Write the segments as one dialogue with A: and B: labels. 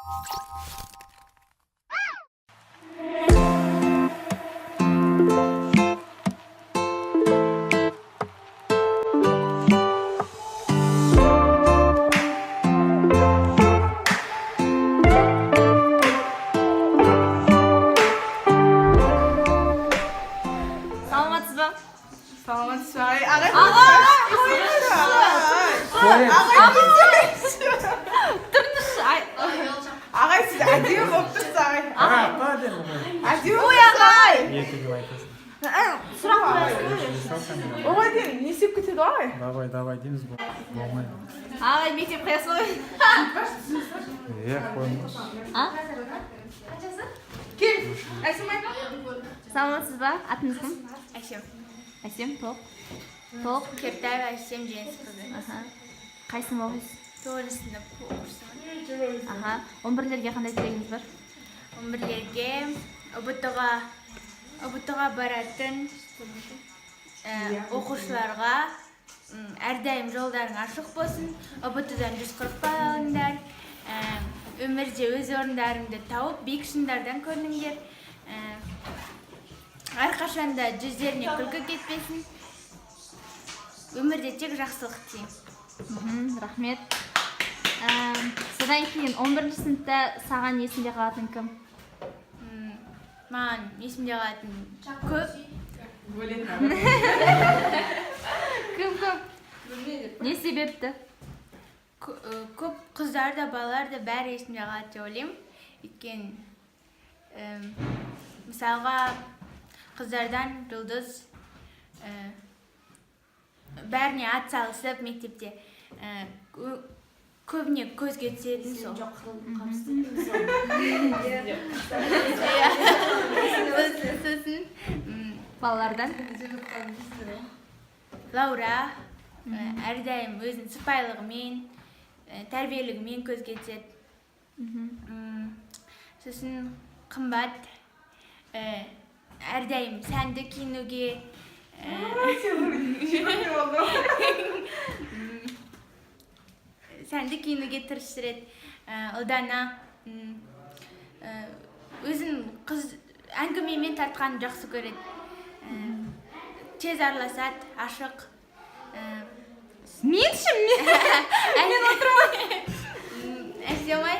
A: Саламатсыз ба?
B: Саламатсыз ба, ағай? Ағай, ағай.
A: Тұрыңызшы, ай.
B: Ағай, сіз әдемі болып тұрсыз, ағай.
C: Аға, апа дедім ғой.
B: Әдемі ой, ағай.
C: Екі деп айтасың.
A: Сұрақ қоясың.
B: Оған дейін не істеп кетеді ғой, ағай?
C: Давай, давай дейміз, болмайды.
A: Ағай, мектеп қоясыз ғой.
C: Е, қойыңызшы.
A: А?
B: Кел, Әсемай.
A: Саламатсыз ба? Атыңыз кім?
D: Әсем.
A: Әсем, толық. Толық.
D: Кертаева Әсем Жеңісқызы.
A: Аха. Қай сынып оқисыз?
D: Тоғызыншы сынып оқушысымын.
A: Аха. 11-лерге қандай тілегіңіз бар?
D: 11-лерге ҰБТ-ға баратын оқушыларға әрдайым жолдарың ашық болсын. ҰБТ-дан 140 балл алыңдар. Өмірде өз орындарыңды тауып, биік шыңдардан көрініңдер. Әрқашанда жүздеріне күлкі кетпесін. Өмірде тек жақсылық тілеймін.
A: Рахмет. Содан кейін 11 сыныпта саған есінде қалатын кім?
D: Маған есімде қалатын көп.
A: Кім, кім? Не себепті?
D: Көп қыздар да, балалар да, бәрі есімде қалады деп ойлаймын. Өйткені мысалға, қыздардан Жұлдыз, бәріне ат салысып мектепте көбіне көзге түсетін сол. Иә. Сосын
A: Балалардан?
D: Лаура, әрдайым өзінің сыпайылығымен, тәрбиелігімен көзге түседі. Сосын Қымбат, әрдайым сәнді киінуге тырысып жүреді. Ұлдана өзін қыз әңгімемен тартқанды жақсы көреді. Тез араласады, ашық.
A: Мен ше, мен?
D: Мен отырмын. Әсемай,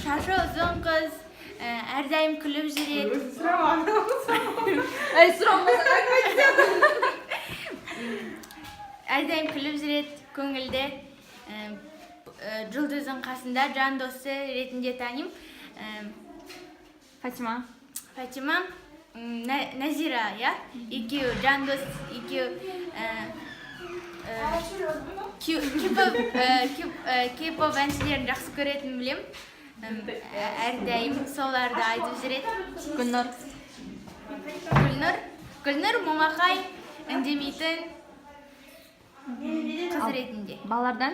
D: шашы ұзын қыз, әрдайым күліп жүреді.
B: Өзі сұрамады.
A: Әй, сұрамаса.
D: Әрдайым күліп жүреді, көңілді. Жұлдыздың қасында жан досы ретінде танимын.
A: Фатима.
D: Фатима, Назира, иә, екеуі жан дос, екеуі кей-поп әншілерін жақсы көретінін білемін. Әрдайым соларды айтып жүреді.
A: Гүлнұр.
D: Гүлнұр, Гүлнұр момақай, үндемейтін қыз ретінде.
A: Балалардан?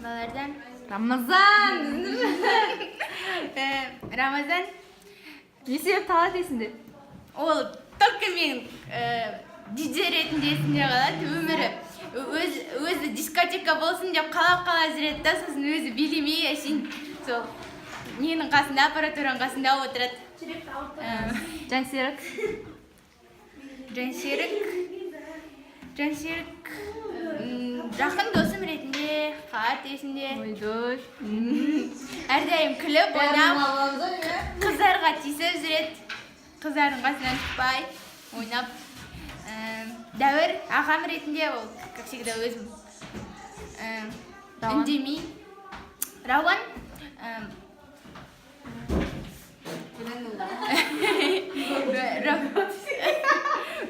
D: Балалардан
A: Рамазан.
D: Рамазан.
A: Не себепті қалады есіңде?
D: Ол только мен диджей ретінде есімде қалады. Өмірі өзі дискотека болсын деп қалап қалап жүреді да, сосын өзі билемей, әшейін сол ненің қасында, аппаратураның қасында отырады.
A: Жансерік.
D: Жансерік, Жансерік жақын досым ретінде қалады есімде.
A: Ойдой.
D: Әрдайым күліп ойнап, қыздарға тиісіп жүреді, қыздардың қасынан шықпай ойнап. Дәуір ағам ретінде, ол, как всегда, өзім
A: Рауан.
D: Үндемей. Рауан,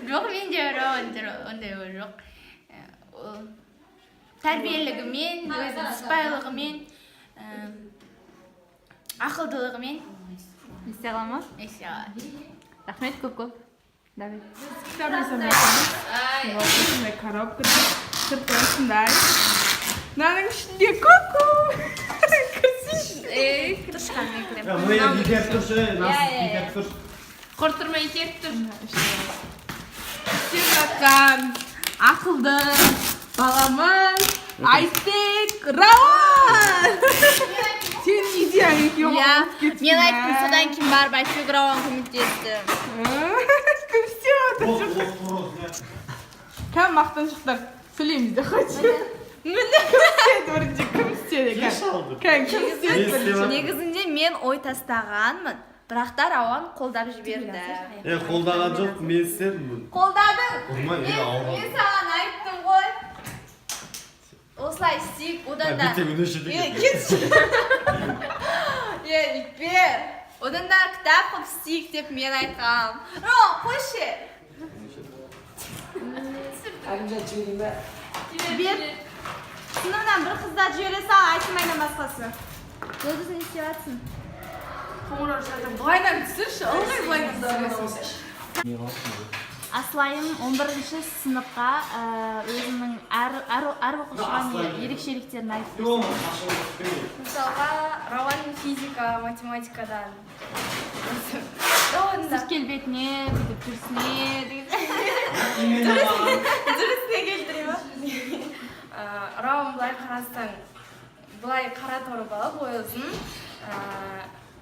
D: жоқ, менде Рауан туралы ондай ой жоқ. Ол тәрбиелігімен, өзінің сыпайылығымен, ақылдылығымен
A: Есте қала ма?
D: Есте қалады.
A: Рахмет көп көп. Давай.
B: Кітап жасап жатырмыз. Осындай коробкада, сырты осындай. Мынаның ішінде коко. Кірсейші.
A: Тышқанмен кіремін.
E: Мына жерге итеріп тұршы, насыз итеріп тұршы.
F: Құртырмай итеріп тұр.
B: Істеп жатқан ақылды баламыз Айтбек Рауан. Сенің идеяң
D: Иә, мен айттым, содан кейін барып Айсек Рауан көмектесті.
B: Кім істеп жатыр? Кәм мақтаншақтар, сөйлейміз де хоть. Міне, кім істеді бірінші, кім істеді?
E: Кеш алды.
B: Кән, кім істеді
E: Мен
B: бірінші?
E: істеп
D: Негізінде мен ой тастағанмын, бірақ та Рауан қолдап жіберді.
E: Е, қолдаған жоқ, мен істедім бұны.
D: Қолдадың.
E: Ұрма, е,
D: Мен,
E: ауырады.
D: мен саған айттым ғой. Осылай істейік, одан да.
E: Бүйтем өшеді.
D: Е, кетші. Е, үйтпе. Одан да кітап қылып істейік деп мен айтқам. Рауан, қойшы.
G: Әлімжан, жіберейін бе?
D: Жібер.
H: Сыныбынан бір қыздарды жібере сал, Айсымайдан басқасы.
D: Жұлдыз, не істеп жатсың?
B: Қоңырау шалды. Былайынан түсірші, ылғи былайынан түсіресің.
A: Асылайым 11 сыныпқа өзінің әр оқушыға не ерекшеліктерін айтып берсең.
D: Мысалға, Рауан физика, математикадан. Рауан да
A: Сырт келбетіне, бүйтіп жүрісіне деген.
D: Жүрісіне келтіре ма? Рауан былай қарасаң, былай қара торы бала, бойы ұзын.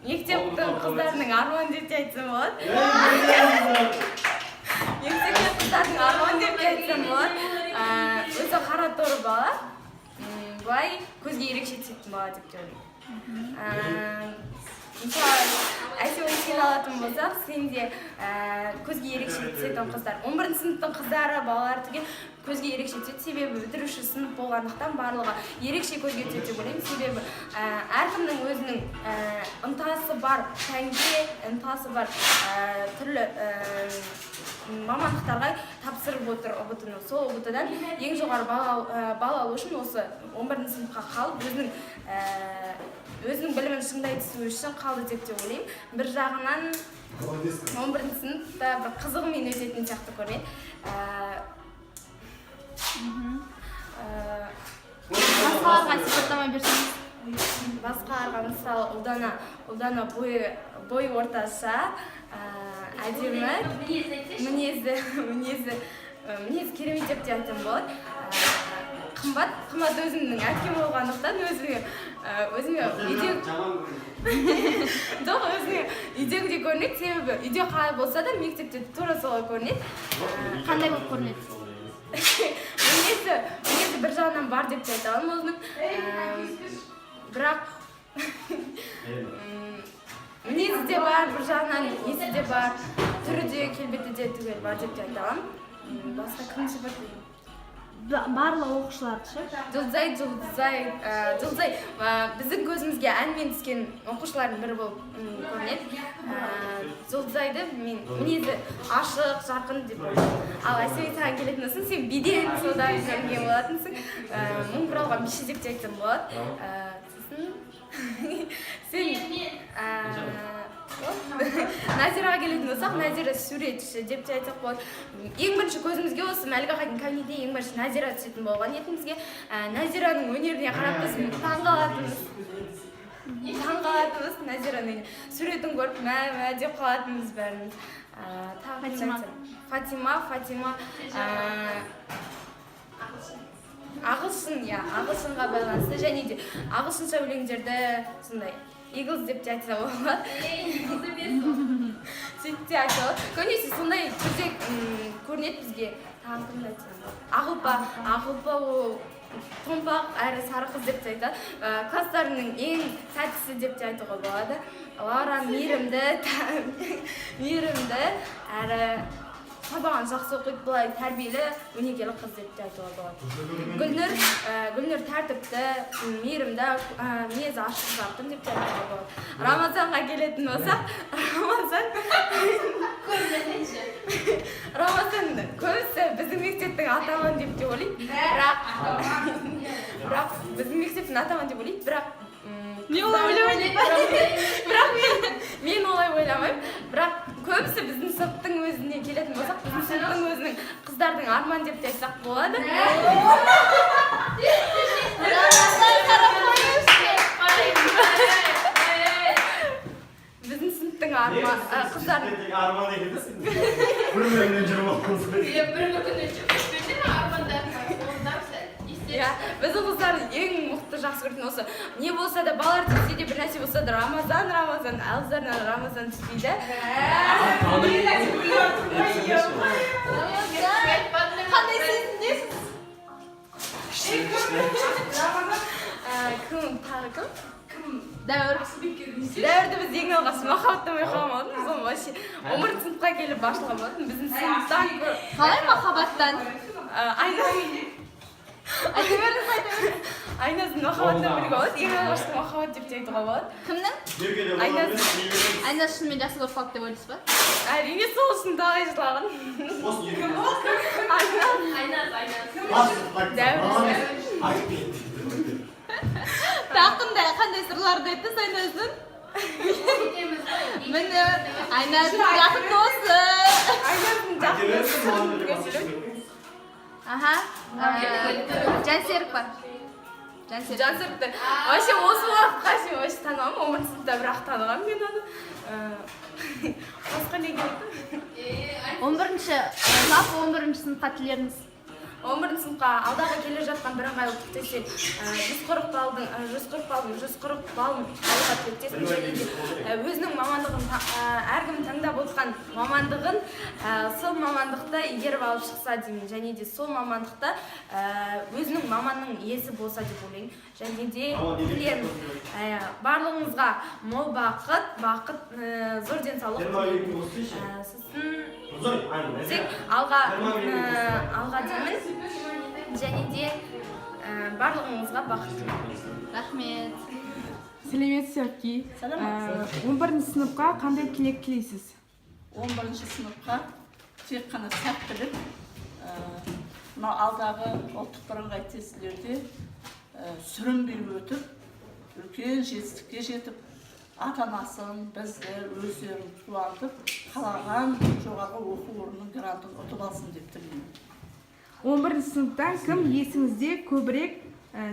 D: Мектептің қыздарының арманы деп те айтсам болады. Мектептің қыздардың арманы деп те айтсам болады. Өзі қара торы бала. Былай көзге ерекше түсетін бала деп те ойлаймын. Мысалы, Әсем, сен алатын болсақ, сен де көзге ерекше түсетін қыздар. 11 сыныптың қыздары, балалар түгел көзге ерекше түседі, себебі бітіруші сынып болғандықтан, барлығы ерекше көзге түседі деп ойлаймын. Себебі әркімнің өзінің ынтасы бар пәнге, ынтасы бар түрлі мамандықтарға тапсырып отыр ҰБТ ны. Сол ҰБТ дан ең жоғары балл алу үшін осы 11 сыныпқа қалып, өзінің білімін шыңдай түсу үшін қалды деп те ойлаймын. Бір жағынан 11 сыныпта бір қызығымен өтетін сияқты көрінеді.
A: Басқаларға сипаттама берсеңіз.
D: Басқаларға, мысалы, Ұлдана. Ұлдана бойы орташа, әдемі, мінезі керемет деп те айтсам болады. Қымбат өзімнің әкем болғандықтан, өзіме үйде жоқ, өзіме үйдегідей көрінеді, себебі үйде қалай болса да, мектепте тура солай көрінеді.
A: Қандай болып көрінеді?
D: Мінезі бір жағынан бар деп те айта аламын өзінің. Бірақ мінезі де бар, бір жағынан несі де бар, түрі де, келбеті де түгел бар деп те айта аламын. Басқа кім сипаттаймын?
H: Барлық оқушыларды ше?
D: Жұлдызай біздің көзімізге әнмен түскен оқушылардың бірі болып көрінеді. Жұлдызайды мен мінезі ашық, жарқын деп ойлаймын. Ал Әсем, саған келетін болсаң, сен биден содан көрінген болатынсың. Мың бұралған биші деп те айтсам болады. Сосын сен Назираға келетін болсақ, Назира суретші деп те айтсақ болады. Ең бірінші көзімізге осы Мәлік ағайдың кабинетіне ең бірінші Назира түсетін болған еді. Назираның өнеріне қарап біз таңғалатынбыз. Назираның суретін көріп, мә мә деп қалатынбыз бәріміз. Тағы кімді
A: Фатима.
D: айтсам? Фатима, ағылшын, иә, ағылшынға байланысты және де ағылшынша өлеңдерді сондай Иглз деп те айтса болады, сөйтіп те айтса болады. Көбінесе сондай түрде көрінеді бізге. Тағы кімді айтсам болады? Ақылпа, ол томпақ әрі сары қыз деп те айтады. Класстарының ең тәттісі деп те айтуға болады. Лаура мейірімді әрі сабағын жақсы оқиды, былай тәрбиелі, өнегелі қыз деп те айтуға болады. Гүлнұр тәртіпті, мейірімді, мінезі ашық, жарқын деп те айтуға болады. Рамазанға келетін болсақ, Рамазан көбісі біздің мектептің атаманы деп те ойлайды, бірақ біздің мектептің атаманы деп ойлайды, бірақ
B: Мен олай ойламаймын.
D: Бірақ мен олай ойламаймын. Бірақ көбісі біздің сыныптың өзіне келетін болсақ, біздің сыныптың өзінің қыздардың арманы деп те айтсақ болады.
A: Рамазан, қарап қойыңызшы.
D: Біздің сыныптың арман қыздардың
E: Арман екен да сен. Бір бірінен жүріп алдыңыз.
F: Бір күні жүріп армандарына орындап.
D: Иә, біздің қыздар ең мықты жақсы көретін осы не болса да, балалар тисе де бір нәрсе. Нәрсе болса да, Рамазан, Рамазан, ауыздарынан Рамазан түспейді.
H: Қандай сезімдесіз?
D: Кім тағы, кім?
A: Дәуір.
D: Дәуірді біз ең алғаш махаббаттан байқаған болатынбыз. Оны вообще 11 сыныпқа келіп ашылған болатын біздің сыныптан.
A: Қалай махаббаттан?
D: Айна.
A: Айта беріңіз, айта беріңіз.
D: Айназдың махаббаттан білуге болады, ең алғашқы махаббат деп те айтуға болады.
A: Кімнің?
D: Айназ.
A: Айназ шынымен жақсы көріп қалды деп ойлайсыз ба?
D: Әрине, сол үшін талай жылаған. Айназ.
F: Айназ.
D: Дәуір.
A: Тағы қандай сырларды айтты Айназдың? Міне, Айназдың жақын досы.
D: Айназдың жақын досы.
A: Аха. Жансерік бар. Жансерік.
D: Жансерікті вообще осы уақытқа шейін вообще танымамын. 11 сыныпта бірақ танығанмын мен оны. Басқа не керек?
A: 11-ші, жалпы 11-ші сыныпқа тілеріңіз?
D: 11 сыныпқа алдағы келе жатқан бірыңғай ұлттық тесттен 140 балдың, 140 балдың 140 балын алуға тілектеспін. Және де өзінің мамандығын, әркім таңдап отқан мамандығын, сол мамандықты игеріп алып шықса деймін. Және де сол мамандықта өзінің маманның иесі болса деп ойлаймын. Және де тілерім, барлығыңызға мол бақыт, зор денсаулық тілеймін. Сосын тек алға деймін. Және де барлығыңызға бақыт тілеймін.
A: Рахмет.
B: Сәлеметсіз, әпке. 11-ші сыныпқа қандай тілек тілейсіз?
I: 11-ші сыныпқа тек қана сәттілік, мынау алдағы ұлттық бірыңғай тестілеуде сүрінбей өтіп, үлкен жетістікке жетіп, ата анасын, бізді, өздерін қуантып, қалаған жоғарғы оқу орнының грантын ұтып алсын деп тілеймін.
B: 11-ші сыныптан кім есіңізде көбірек,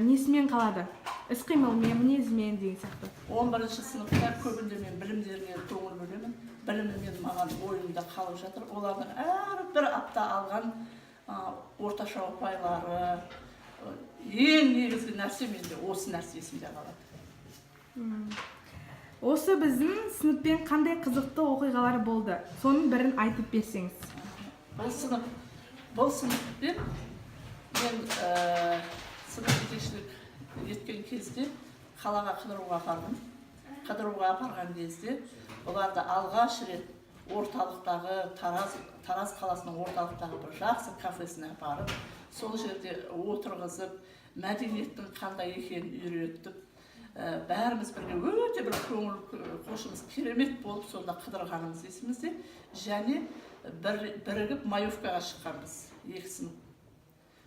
B: несімен қалады? Іс қимылмен, мінезімен деген сияқты.
I: 11-ші сыныпта көбінде мен білімдеріне көңіл бөлемін. Білімімен маған ойымда қалып жатыр. Олардың әрбір апта алған орташа ұпайлары, ең негізгі нәрсе менде осы нәрсе есімде қалады.
B: Осы біздің сыныппен қандай қызықты оқиғалар болды? Соның бірін айтып берсеңіз.
I: Бұл сыныппен мен сынып жетекшілік еткен кезде қалаға қыдыруға апардым. Қыдыруға апарған кезде оларды алғаш рет орталықтағы Тараз қаласының орталықтағы бір жақсы кафесіне апарып, сол жерде отырғызып, мәдениеттің қандай екенін үйретіп, бәріміз бірге өте бір көңіл қошымыз керемет болып сонда қыдырғанымыз есімізде. Және бірігіп маевкаға шыққанбыз екі сынып.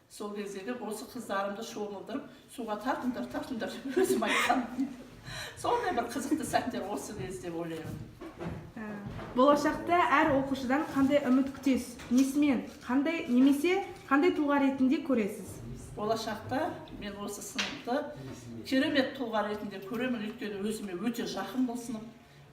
I: Сол кездегі осы қыздарымды шомылдырып, суға тартыңдар, тартыңдар деп өзім айтқанмын. Сондай бір қызықты сәттер осы кез деп ойлаймын.
B: Болашақта әр оқушыдан қандай үміт күтесіз? Несімен, қандай немесе қандай тұлға ретінде көресіз?
I: Болашақта мен осы сыныпты керемет тұлға ретінде көремін, өйткені өзіме өте жақын бұл сынып.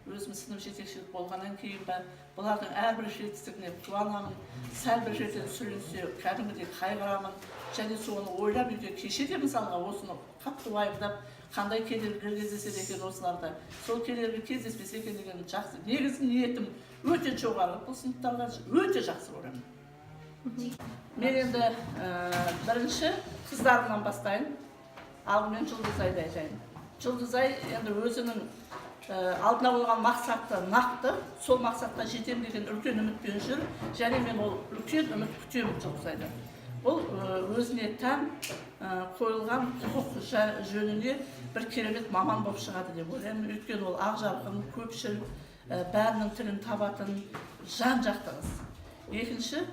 I: Өзім сынып жетекшілік болғаннан кейін бе, бұлардың әрбір жетістігіне қуанамын, сәл бір жерден сүрінсе, кәдімгідей қайғырамын. Және соны ойлап үйде кеше де мысалға осыны қатты уайымдап, қандай кедергілер кездеседі екен осыларда, сол кедергі кездеспесе екен деген жақсы негізгі ниетім өте жоғары, бұл сыныптарға өте жақсы көремін. Мен енді бірінші қыздарымнан бастайын. Алдымен Жұлдызайды айтайын. Жұлдызай енді өзінің алдына қойған мақсаты нақты, сол мақсатқа жетемін деген үлкен үмітпен жүр. Және мен ол үлкен үміт күтемін Жұлдызайдан. Бұл өзіне тән қойылған құқық жөнінде бір керемет маман болып шығады деп ойлаймын. Өйткені ол ақ жарқын, көпшіл, бәрінің тілін табатын жан жақты қыз. Екінші,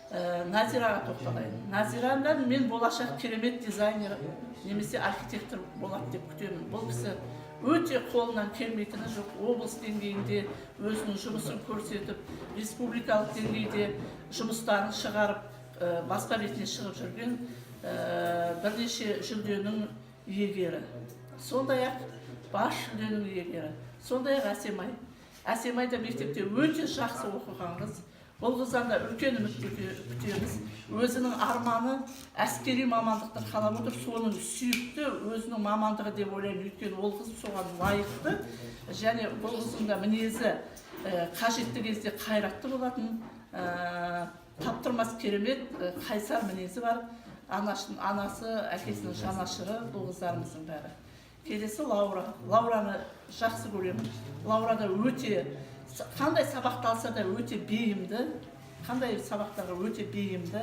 I: Назираға тоқталайын. Назирадан мен болашақ керемет дизайнер немесе архитектор болады деп күтемін. Бұл кісі өте қолынан келмейтіні жоқ, облыс деңгейінде өзінің жұмысын көрсетіп, республикалық деңгейде жұмыстарын шығарып, баспа бетіне шығып жүрген, бірнеше жүлденің иегері. Сондай-ақ бас жүлденің иегері. Сондай-ақ Әсемай. Әсемай да мектепте өте жақсы оқыған қыз. Бұл қыздан да үлкен үміт күтеміз. Өзінің арманы әскери мамандықты қалап отыр. Соның сүйікті өзінің мамандығы деп ойлаймын, өйткені ол қыз соған лайықты. Және бұл қыздың да мінезі қажетті кезде қайратты болатын, таптырмас керемет, қайсар мінезі бар. Анасы, әкесінің жанашыры бұл қыздарымыздың бәрі. Келесі Лаура. Лаураны жақсы көремін. Лаура да өте, қандай сабақты алса да, өте бейімді, қандай сабақтарға өте бейімді.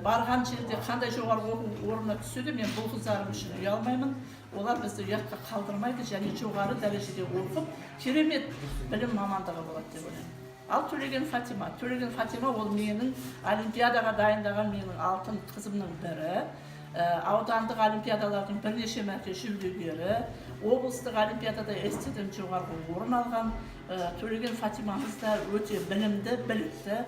I: Барған жерде қандай жоғарғы оқу орнына түссе де, мен бұл қыздарым үшін ұялмаймын. Олар бізді ұятқа қалдырмайды және жоғары дәрежеде оқып, керемет білім мамандығы болады деп ойлаймын. Ал Төлеген Фатима. Төлеген Фатима ол менің олимпиадаға дайындаған менің алтын қызымның бірі. Аудандық олимпиадалардың бірнеше мәрте жүлдегері, облыстық олимпиадада СТ-ден жоғарғы орын алған. Төлеген Фатимамыз да өте білімді, білікті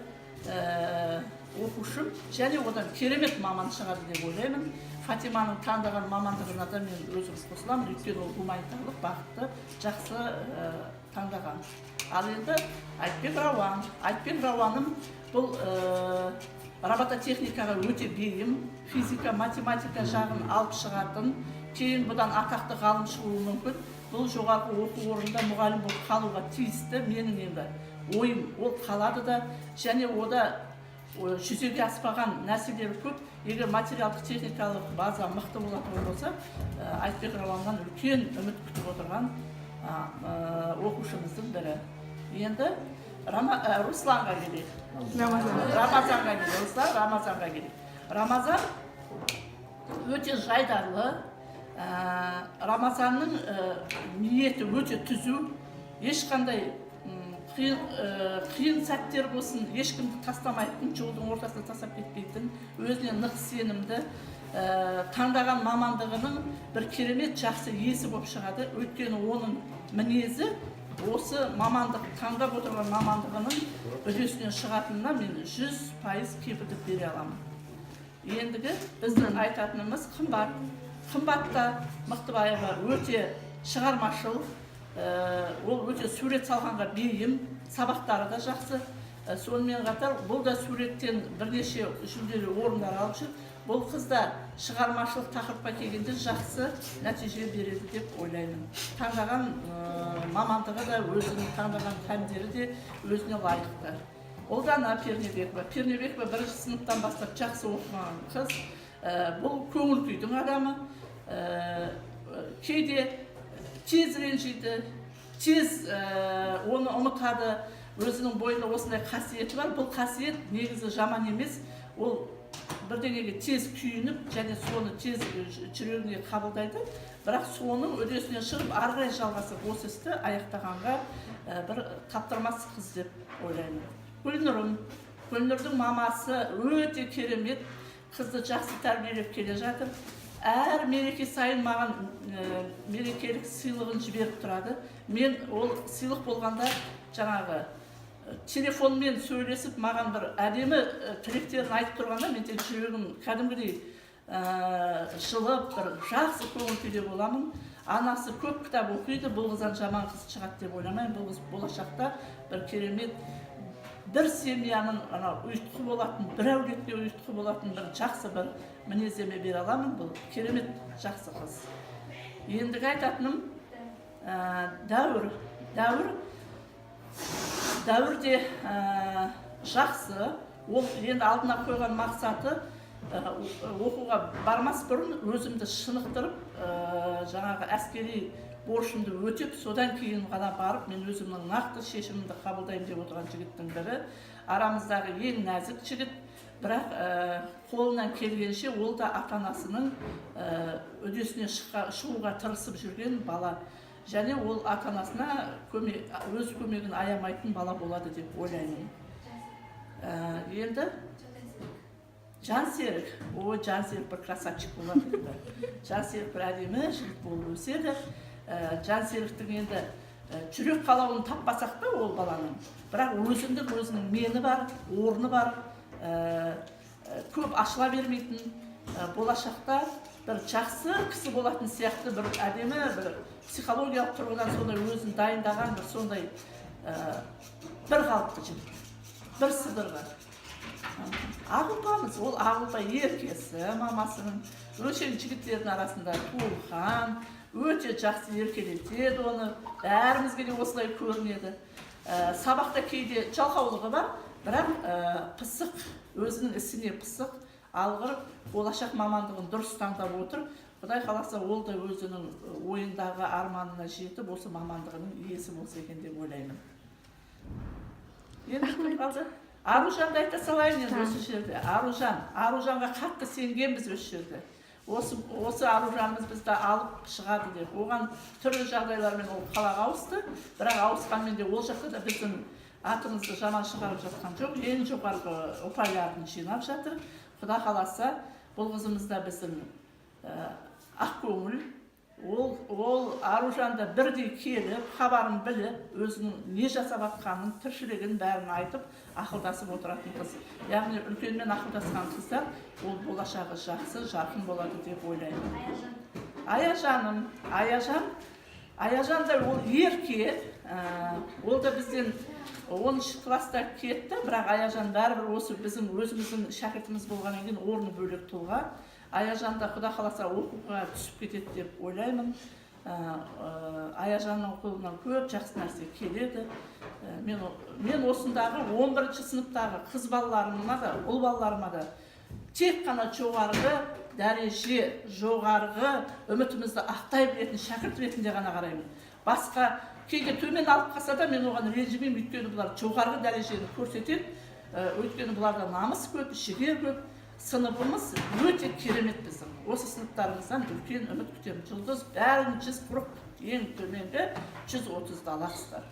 I: оқушым және одан керемет маман шығады деп ойлаймын. Фатиманың таңдаған мамандығына да мен өзім қосыламын, өйткені ол гуманитарлық бағытты жақсы таңдаған. Ал енді Айтбек Рауан. Айтбек Рауаным бұл робототехникаға өте бейім, физика, математика жағын алып шығатын, кейін бұдан атақты ғалым шығуы мүмкін. Бұл жоғарғы оқу орнында мұғалім болып қалуға тиісті. Менің енді ойым, ол қалады да және ода жүзеге аспаған нәрселер көп. Егер материалдық техникалық база мықты болатын болса, Айтбек Рауаннан үлкен үміт күтіп отырған оқушымыздың бірі. Енді Русланға келейік.
B: Рамазан.
I: Рамазанға келейік. Руслан, Рамазанға келейік. Рамазан өте жайдарлы. Рамазанның ниеті өте түзу. Ешқандай қиын сәттер болсын, ешкімді тастамайтын, жолдың ортасында тастап кетпейтін, өзіне нық сенімді, таңдаған мамандығының бір керемет жақсы иесі болып шығады. Өйткені оның мінезі осы мамандық, таңдап отырған мамандығының үдесінен шығатынына мен 100% кепілдік бере аламын. Ендігі біздің айтатынымыз Қымбат. Қымбат та Мықтыбаева өте шығармашыл, ол өте сурет салғанға бейім, сабақтары да жақсы. Сонымен қатар бұл да суреттен бірнеше жүлделі орындар алып жүр. Бұл қыз да шығармашылық тақырыпқа келгенде жақсы нәтиже береді деп ойлаймын. Таңдаған мамандығы да, өзінің таңдаған пәндері де өзіне лайықты. Ұлдана Пернебекова. Пернебекова бірінші сыныптан бастап жақсы оқыған қыз. Бұл көңіл күйдің адамы. Кейде тез ренжиді, тез оны ұмытады. Өзінің бойында осындай қасиеті бар. Бұл қасиет негізі жаман емес. Ол бірдеңеге тез күйініп және соны тез жүрегіне қабылдайды. Бірақ соның үдесінен шығып, ары қарай жалғасып, осы істі аяқтағанға бір таптырмас қыз деп ойлаймын. Гүлнұрым. Гүлнұрдың мамасы өте керемет, қызды жақсы тәрбиелеп келе жатыр. Әр мереке сайын маған мерекелік сыйлығын жіберіп тұрады. Мен ол сыйлық болғанда жаңағы телефонмен сөйлесіп, маған бір әдемі тілектерін айтып тұрғанда, мен тек жүрегім кәдімгідей жылып, бір жақсы көңіл күйде боламын. Анасы көп кітап оқиды. Бұл қыздан жаман қыз шығады деп ойламаймын. Бұл қыз болашақта бір керемет бір семьяның анау ұйытқы болатын, бір әулетке ұйытқы болатын бір жақсы бір мінездеме бере аламын. Бұл керемет жақсы қыз. Ендігі айтатыным Дәуір. Дәуір де жақсы. Ол енді алдына қойған мақсаты оқуға бармас бұрын өзімді шынықтырып, жаңағы әскери борышымды өтеп, содан кейін ғана барып мен өзімнің нақты шешімімді қабылдаймын деп отырған жігіттің бірі. Арамыздағы ең нәзік жігіт, бірақ қолынан келгенше ол да ата анасының үдесіне шығуға тырысып жүрген бала. Және ол ата анасына өз көмегін аямайтын бала болады деп ойлаймын. Енді Жансерік. Ой, Жансерік бір красавчик болады енді. Жансерік бір әдемі жігіт болып өседі. Жансеріктің енді жүрек қалауын таппасақ та ол баланың, бірақ өзіндік өзінің мені бар, орны бар, көп ашыла бермейтін, болашақта бір жақсы кісі болатын сияқты, бір әдемі бір психологиялық тұрғыдан сондай өзін дайындаған бір сондай бір қалыпты жігіт. Бір сыдырғы. Ақұлпамыз, ол Ақұлпа еркесі мамасының, өңшең жігіттердің арасында туылған, өте жақсы еркелетеді оны, бәрімізге де осылай көрінеді. Сабақта кейде жалқаулығы бар, бірақ пысық, өзінің ісіне пысық, алғыр, болашақ мамандығын дұрыс таңдап отыр. Құдай қаласа, ол да өзінің ойындағы арманына жетіп, осы мамандығының иесі болса екен деп ойлаймын. Енді кім қалды? Аружанды айта салайын енді осы жерде. Аружан, Аружанға қатты сенгенбіз осы жерде. Осы Аружанымыз бізді алып шығады деп. Оған түрлі жағдайлармен ол қалаға ауысты, бірақ ауысқанмен де ол жақта да біздің атымызды жаман шығарып жатқан жоқ. Ең жоғарғы ұпайларын жинап жатыр. Құда қаласа, бұл қызымыз да біздің ақкөңіл. Ол Аружан да бірдей келіп, хабарын біліп, өзінің не жасап жатқанын, тіршілігін бәрін айтып, ақылдасып отыратын қыз. Яғни үлкенмен ақылдасқан қыздар, ол болашағы жақсы, жарқын болады деп ойлаймын. Аяжаным, Аяжан, Аяжан да ол ерке, ол да бізден 10 класста кетті, бірақ Аяжан бәрібір осы біздің өзіміздің шәкіртіміз болғаннан кейін орны бөлек тұлға. Аяжан да құда қаласа оқуға түсіп кетеді деп ойлаймын. Аяжанның қолынан көп жақсы нәрсе келеді. Мен осындағы 11 сыныптағы қыз балаларыма да, ұл балаларыма да тек қана жоғарғы дәреже, жоғарғы үмітімізді ақтай білетін шәкірт ретінде ғана қараймын. Басқа кейде төмен алып қалса да мен оған ренжімеймін, өйткені бұлар жоғарғы дәрежені көрсетеді. Өйткені бұларда намыс көп, жігер көп. Сыныбымыз өте керемет біздің. Осы сыныптарымыздан үлкен үміт күтемін. Жұлдыз бәрін 140, ең төменгі 130-ды аласыздар.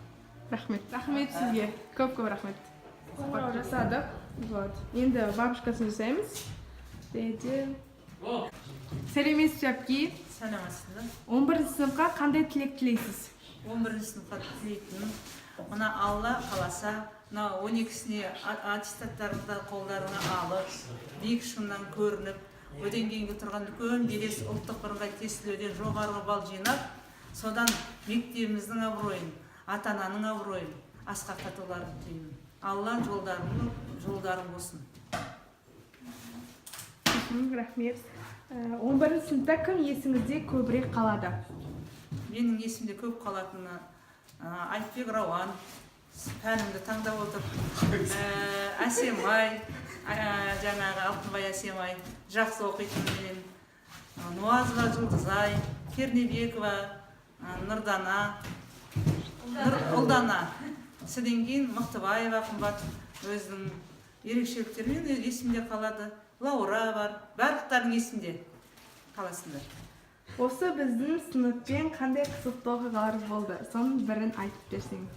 B: Рахмет. Рахмет сізге. Көп-көп рахмет. Қоңырау жасадық. Вот. Енді бабушкасын жасаймыз. Және сәлеметсіз бе, әпке?
J: Сәлеметсіз бе?
B: 11 сыныпқа қандай тілек тілейсіз?
J: 11 сыныпқа тілейтінім, мына Алла қаласа, мына 12-сіне аттестаттарыңды қолдарыңа алып, биік шыңнан көрініп, одан кейінгі тұрған үлкен белес ұлттық бірыңғай тестілеуден жоғарғы балл жинап, содан мектебіміздің абыройын, ата-ананың абыройын асқақтатуларын тілеймін. Алла жолдарың болсын.
B: Рахмет. 11 сыныпта кім есіңізде көбірек қалады?
J: Менің есімде көп қалатыны Айтбек Рауан, пәнімді таңдап отыр. Әсемай, жаңағы Алтынбай Әсемай, жақсы оқитын менен. Нуазова Жұлдызай, Кернебекова, Нұрдана, Ұлдана. Содан кейін Мықтыбаева Қымбат өзінің ерекшеліктерімен есімде қалады. Лаура бар, барлықтарың есімде қаласыңдар.
B: Осы біздің сыныппен қандай қызықты оқиғалар болды? Соның бірін айтып берсеңіз.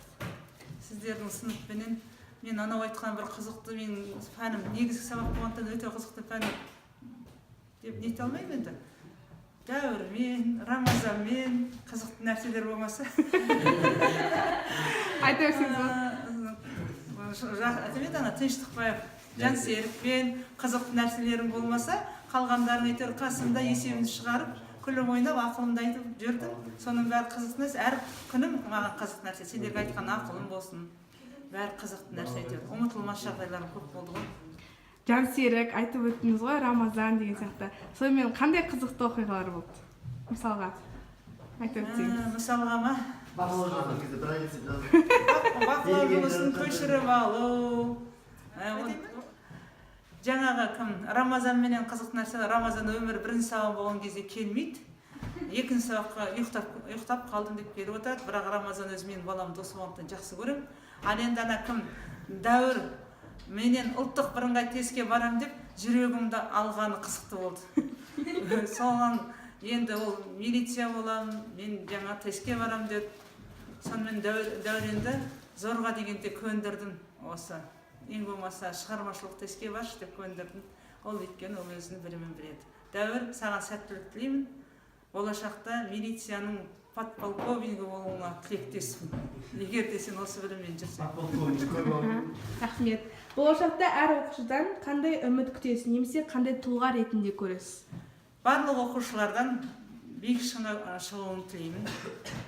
J: Сіздердің сыныппенен мен анау айтқан бір қызықты, менің пәнім негізгі сабақ болғандықтан өте қызықты пән деп нете алмаймын енді. Дәуірмен, Рамазанмен қызықты нәрселер болмаса.
B: Айта берсеңіз болады.
J: Айтып ана Тыныштықбаев Жансерікпен қызықты нәрселерім болмаса, қалғандарын әйтеуір қасымда есебімді шығарып, күліп ойнап, ақылымды айтып жүрдім. Соның бәрі қызықты нәрсе. Әр күнім маған қызықты нәрсе. Сендерге айтқан ақылым болсын. Бәрі қызықты нәрсе әйтеуір. Ұмытылмас жағдайларым көп болды ғой.
B: Жансерік айтып өттіңіз ғой, Рамазан деген сияқты. Сонымен қандай қызықты оқиғалар болды? Мысалға айтып өтсеңіз.
J: Мысалға ма?
E: Бақылау кезде бір ай
J: Бақылау жұмысын көшіріп алу. Жаңағы кім Рамазанменен қызықты нәрсе, Рамазан өмірі бірінші сабақ болған кезде келмейді. Екінші сабаққа ұйықтап қалдым деп келіп отырады, бірақ Рамазан өзі менің балам досы болғандықтан жақсы көремін. Ал енді ана кім Дәуір менен ұлттық бірыңғай тестке барам деп жүрегімді алғаны қызықты болды. Соған енді ол милиция болам, мен жаңа тестке барам деп, сонымен Дәуренді зорға дегенде көндірдім осы. Ең болмаса шығармашылық тестке баршы деп көндірдім. Ол өйткені ол өзінің білімін біледі. Дәуір, саған сәттілік тілеймін. Болашақта милицияның подполковнигі болуыңа тілектеспін. Егер де сен осы біліммен жүрсең.
B: Рахмет. Болашақта әр оқушыдан қандай үміт күтесіз немесе қандай тұлға ретінде көресіз?
J: Барлық оқушылардан биік шыңға шығуын тілеймін.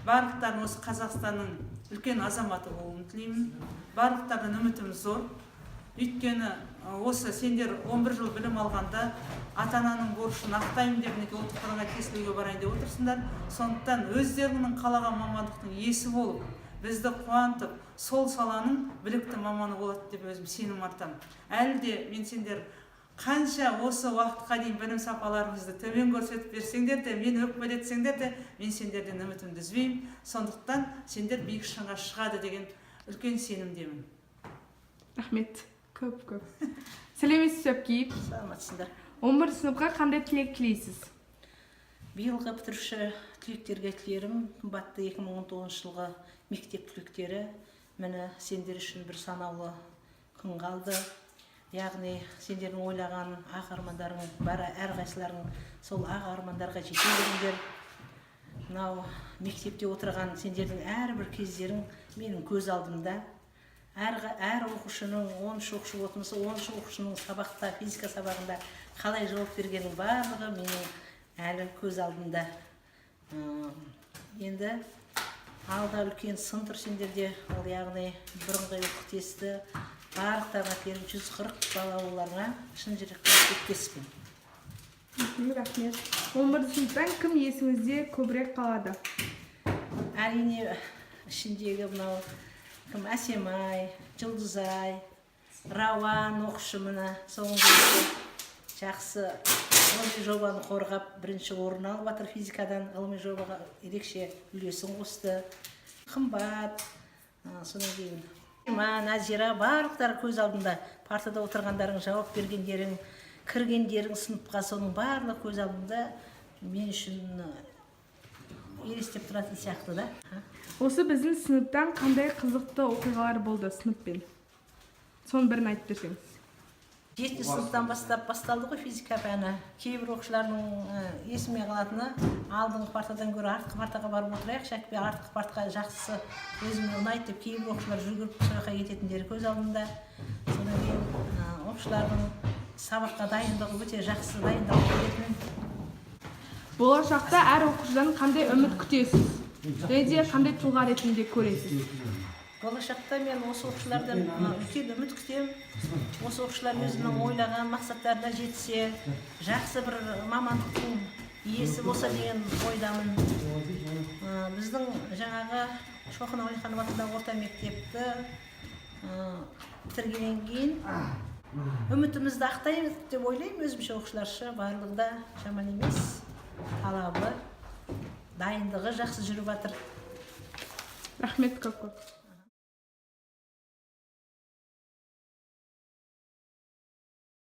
J: Барлықтарын осы Қазақстанның үлкен азаматы болуын тілеймін. Барлықтардан үмітім зор. Өйткені осы сендер 11 жыл білім алғанда, ата ананың борышын ақтаймын деп, мінекей, ұлттық бірыңғай тестілеуге барайын деп отырсыңдар. Сондықтан өздеріңнің қалаған мамандықтың иесі болып, бізді қуантып, сол саланың білікті маманы болады деп өзім сенім артамын. Әлі де мен сендер қанша осы уақытқа дейін білім сапаларыңызды төмен көрсетіп берсеңдер де, мен өкпелетсеңдер де, мен сендерден үмітімді үзбеймін. Сондықтан сендер биік шыңға шығады деген үлкен сенімдемін.
B: Рахмет көп көп. Сәлеметсіз бе, әпкей?
I: Саламатсыңдар.
B: 11 сыныпқа қандай тілек тілейсіз?
I: Биылғы бітіруші түлектерге тілерім: қымбатты 2019 жылғы мектеп түлектері, міне, сендер үшін бір санаулы күн қалды. Яғни сендердің ойлаған ақ армандарың бар, әрқайсыларың сол ақ армандарға жете беріңдер. Мынау мектепте отырған сендердің әрбір кездерің менің көз алдымда. Әр оқушының, 13 оқушы болатын болса, 13 оқушының сабақта, физика сабағында қалай жауап бергенінің барлығы менің әлі көз алдымда. Енді алда үлкен сын тұр сендерде, ол яғни бірыңғай ұлттық тесті. Барлықтарыңа тілерім, 140 бала оларға шын жүректен тілектеспін.
B: Рахмет. 11 сыныптан кім есіңізде көбірек қалады?
I: Әрине, ішіндегі мынау кім, Әсемай, Жұлдызай, Рауан оқушы, міне, соңғы кезде жақсы ғылыми жобаны қорғап, бірінші орын алып жатыр физикадан, ғылыми жобаға ерекше үлесін қосты. Қымбат, содан кейін Назира, барлықтары көз алдында. Партада отырғандарың, жауап бергендерің, кіргендерің сыныпқа, соның барлығы көз алдымда мен үшін елестеп тұратын сияқты да.
B: Осы біздің сыныптан қандай қызықты оқиғалар болды сыныппен? Соның бірін айтып берсеңіз.
I: Жетінші сыныптан бастап басталды ғой физика пәні. Кейбір оқушылардың, есіме қалатыны, алдыңғы партадан гөрі артқы партаға барып отырайықшы, әкпе, артқы партаға жақсы, өзіме ұнайды деп, кейбір оқушылар жүгіріп сол жаққа кететіндері көз алдымда. Содан кейін оқушылардың сабаққа дайындығы өте жақсы дайындалып келетін.
B: Болашақта әр оқушыдан қандай үміт күтесіз және де қандай тұлға ретінде көресіз?
I: Болашақта мен осы оқушылардан үлкен үміт күтемін. Осы оқушылар өзінің ойлаған мақсаттарына жетсе, жақсы бір мамандықтың иесі болса деген ойдамын. Біздің жаңағы Шоқан Уәлиханов атындағы орта мектепті бітіргеннен кейін үмітімізді ақтаймыз деп ойлаймын өзімше. Оқушыларша барлығы да жаман емес, талабы, дайындығы жақсы жүріп жатыр.
B: Рахмет көп көп.